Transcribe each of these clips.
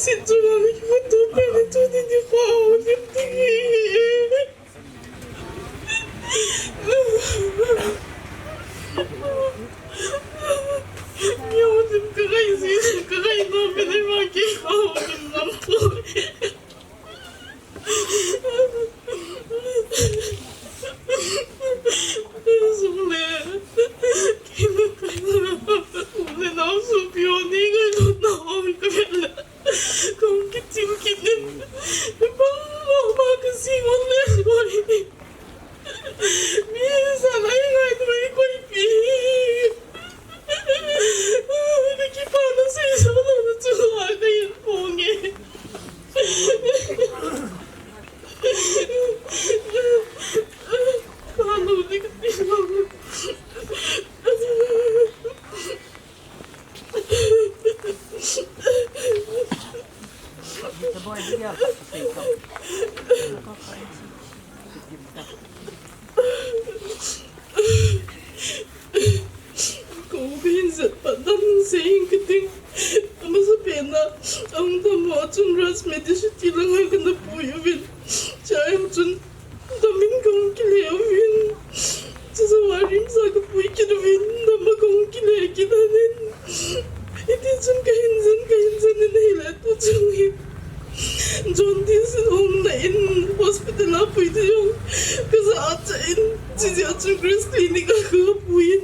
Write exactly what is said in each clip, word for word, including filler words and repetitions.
Tin chu ma mi ko tu pe ni chu ni ni ko ni ti. Mi o tin ka kai si ka kai no pe ni ma ki ko ni nam po. Sung le. Sung le nau su pio ni ngai lu nau ka pe le. Kong kichim kit in. Bang mama ka si ngon le koi. Mi sa lai ngai tu i koi pi. Ka kipa na sei sa na na chu la ka in pong e. Ka lu ni ka ti lo. Ko hin zat pa dam se in ka ting. Amasa pena ang dam ho chun Raj Medicity lang hai ka na pui uvin. Chai ho chun Damin kong kile uvin. Chuchu a rim sa ka pui kit uvin. Dama kong kile kit anin. Hiti chun ka hin zen, ka hin zen in hile tu chung hi. Jaundice in hung na in hospital a pui tu jong. Ka za a cha in. Chuche a chun Grace Clinic a ka pui in.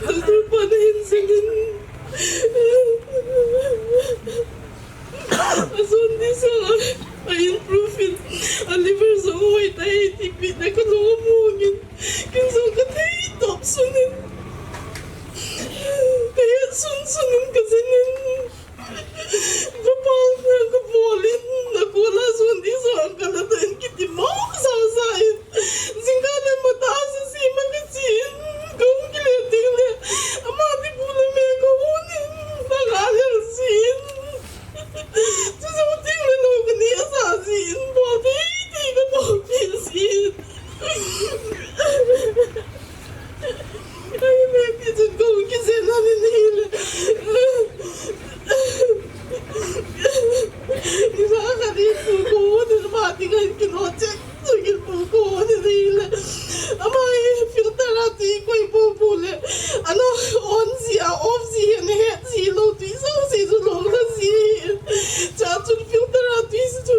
Doctor pa na hin zen in. A jaundice a, a improve in, a liver jong hoi tai ti pi na ka lung a mong in, kin jong ka thei top sun in, ka het sun sun in ka zin in, ka pal na ka bol in, a kol a jaundice a ka la ta in kiti mo ka sa sa in, jingkah le matah a si ma ka chi in, ka hung kile ding le, ama ti bu le me ka hun in, na ka le si in. Chuchu ting le lou ka ni a sa si in bol thei thei ka bol pi si in. Ai, me pi chun ko ki se na ni ni le. Ni sa ka ni tu ko ni ma ti ka ki no che. Chungin pu ko ni ni le. Ama hi filter a tui koi pu pu le. Ana on ji a off ji he ne he ji lo tui so si ju lo la ji. Cha chun filter a tui si chu.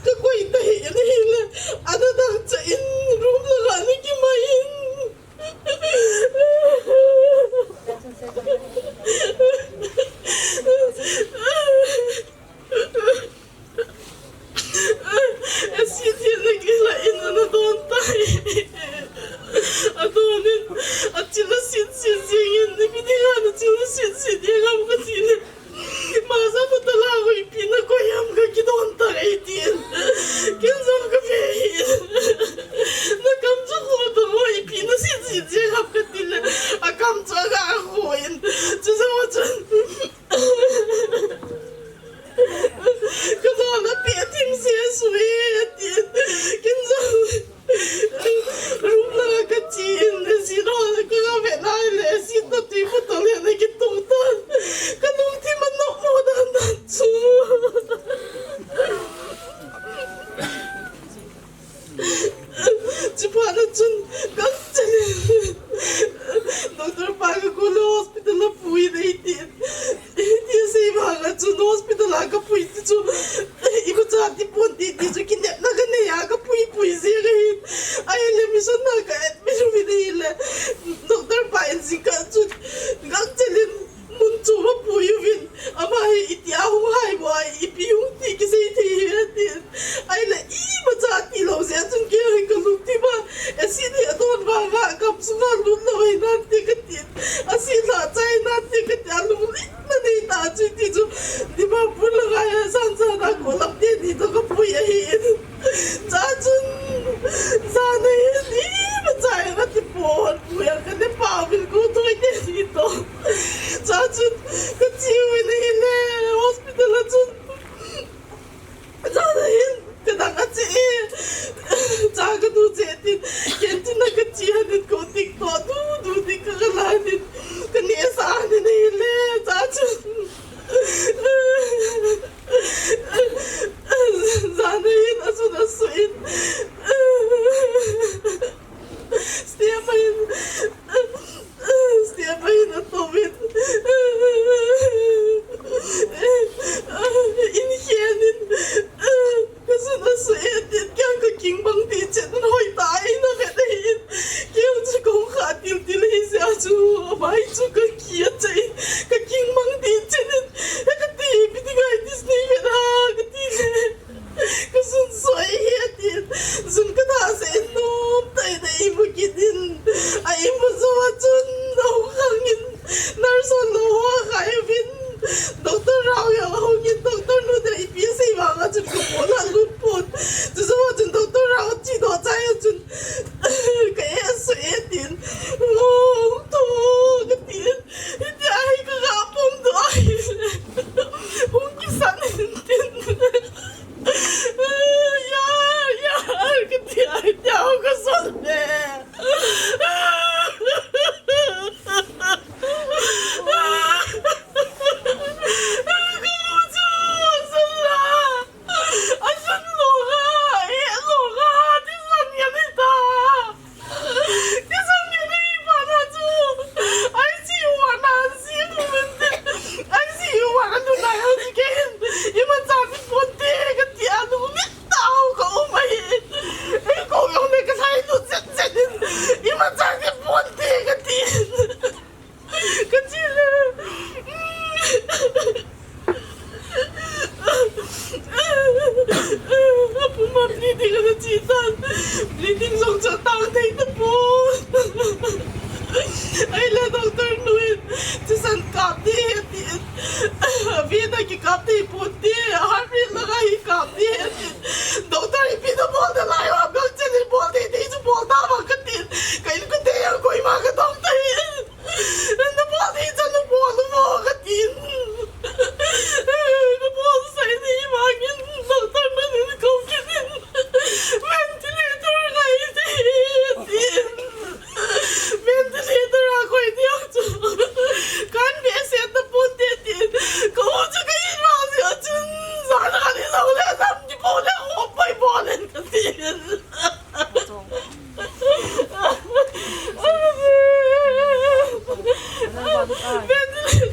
Ka koi ta he ni le. Ana dang cha in room la ga ni ki mai in. Asit sit na kila in ana don tai. Adon in, achil asit sit jing in, ipi dinga nachil asit sit jing ham kati le. Maza ko tala ko ipi na koi ham ka kidon tai tin. Kin jong ka ve hi. Na kam chu ko to mo ipi na sit sit jing ham kati le. Akam chu aga ko in.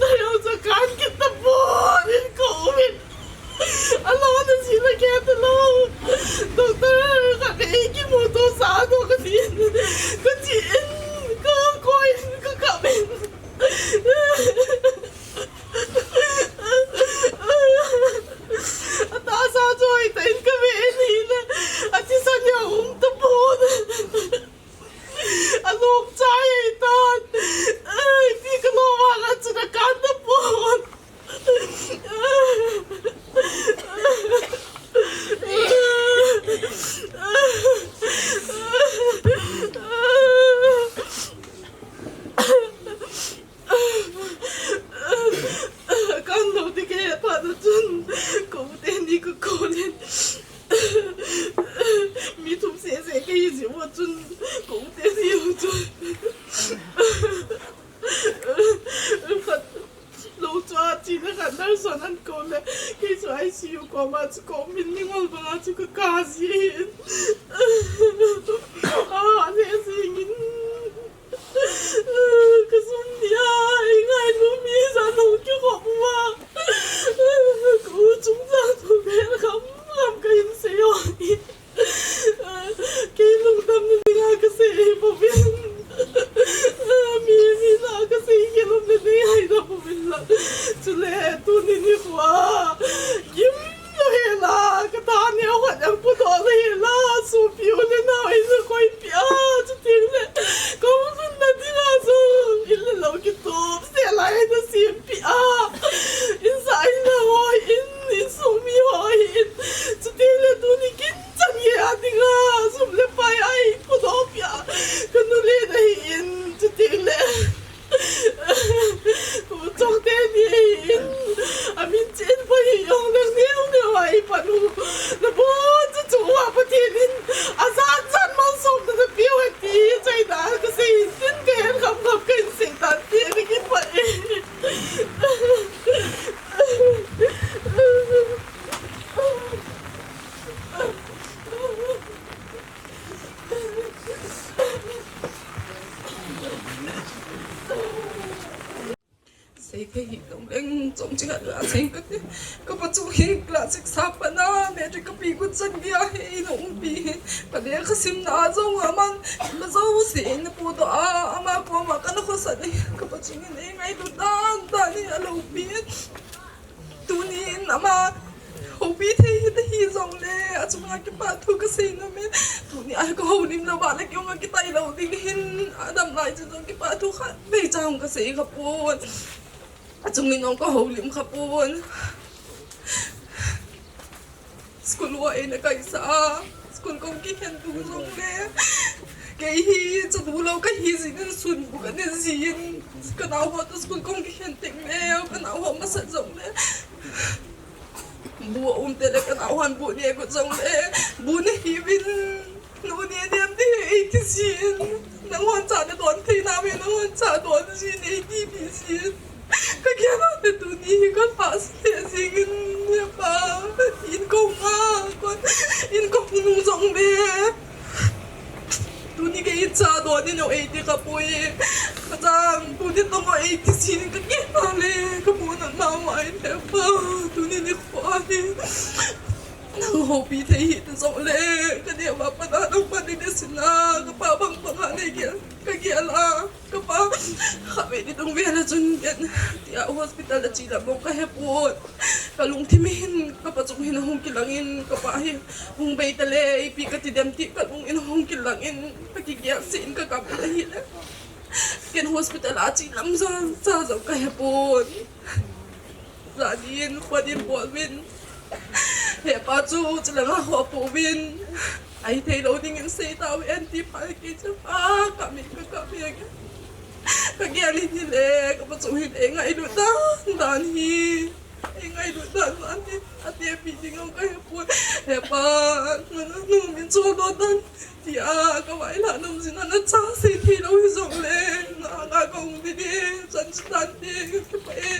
Nalou chu kan kit tapon in ka um in. Alou na si na ke talou. Doctor khat in kimuto sa to katin. Katin, kakoi, kakap in. Atahsa chu hoitah in kave in ahile, athisan a um tapon. Alung chai ahitan. Ai, ti kalou vang a chu nakan tapon. Kan lou ding kahet phat na chun, ka u teni ka call in. Mi thum seh seh kahi jeh uva chun, ka u teni u chun. Khat lou chu a china khat nurse hon ahin call le, kei chu I C U koma chu ka um in, mingol banga chu ka kap jin. Ah, le jing in. Ka sum nia, i ngailu mi jan hung kikhop uva. Ka u chunga thu bel kham kham kahin sei u ahi. Kei lungdam na dinga kasei ahi bouvin. Mi, mi lah a kasei kei lungdam na dinga ahi bouvin lang. Chule, tuni nikho a. Gim lou hela, ka tha neo khat jong pudoh lou hela, sopi u le nao in akoipeh a, chuteng le, ka hung lhun na dinga jong, in le lou kitup sel a in asempeh a, in sah in la hoi in, insung mi hoi in, chuteng le tuni kin chan gei a dinga, sum le pai a eipudoh peh a, ka nu le na hi in, chuteng le. Chong teni in, amin chen pa hi jong neo neo a i pan u. Na bon chu chu uva Pathen in, ajat jat malsomna napeh u hen ti, chaina kasei in tin kahet kham kham kahin sei tan ti, na kipah e. Sei thei hih lou leng, chomcha khat la sei kate. Ka pa chu hi class six a pat na, matric kape got chan gei a hi eina umpi hi. Ka lekha simna a jong aman, ima jouse eina pudoh a, ama koma kana khosan hi. Ka pa chungin eingailut dan dan hi aloupi. Tuni in ama houpi thei hita hijongle, achunga kipathu kasei nom e. Tuni a ka houlim lou vale, kei jong akitai lou ding hin, adam lai chu jong kipathu khatvei cha jong kasei khapon. Achungin jong ka houlim khapon. School uva eina kaisah a, school kahung kikhen tung jongle, kei hi chanu lou kahi jeh in sun bu kana jin, ka nao ho toh school kahung kikhen teng le, ka nao ho masat jongle, bu aum teng le ka nao hon bu nei got jongle, bu nahi uvin, nu nei nem ding eiti jin, nanghon cha nadon thei nauve, nanghon cha don jin eiti pi jin. Ka gel a le tuni hi ka lhase jing in, he Pa, in kahung a, kon, in kahung nung jongle, tuni kei in cha don in jong eiti kapoi. Ka chang, tuni tong jong eiti jin ka gel a le, ka munat mama in, he Pa, tuni nikho hi nang houpi thei hita jongle, ka neo a pat a nangman nei sin a, ka pa bang bang a nei gel, ka gel a. Ka pa, khatvei ni dungvel a chun ken, tia hospital a che lam mong ka hepon. Ka lungthim hin, ka pa chung hin ahung kilang in, ka pa hi hung bei tale, ipi kati dem ti ka lung in ahung kilang in, ka kigel seh in ka kap in ahile. Ken hospital a che lam jong, cha jong ka hepon. Jani in, khut in bol uvin. He pa chu, chulanga ho apouvin. Ahithei lou ding in sei tauve, anti pa kei chu. Ah, ka mit ka kap e. Ka gel in hile, ka pa chung hin eingailut dan dan hi. Eingailut dan dan hi. Atepi ding jong ka hepon. He pa, nanu min chol doh dan. Tia, ka vailhah nom jin a, nacha sei thei lou hijongle, na, na kahung ding e, chan chu tante, ka kipah e.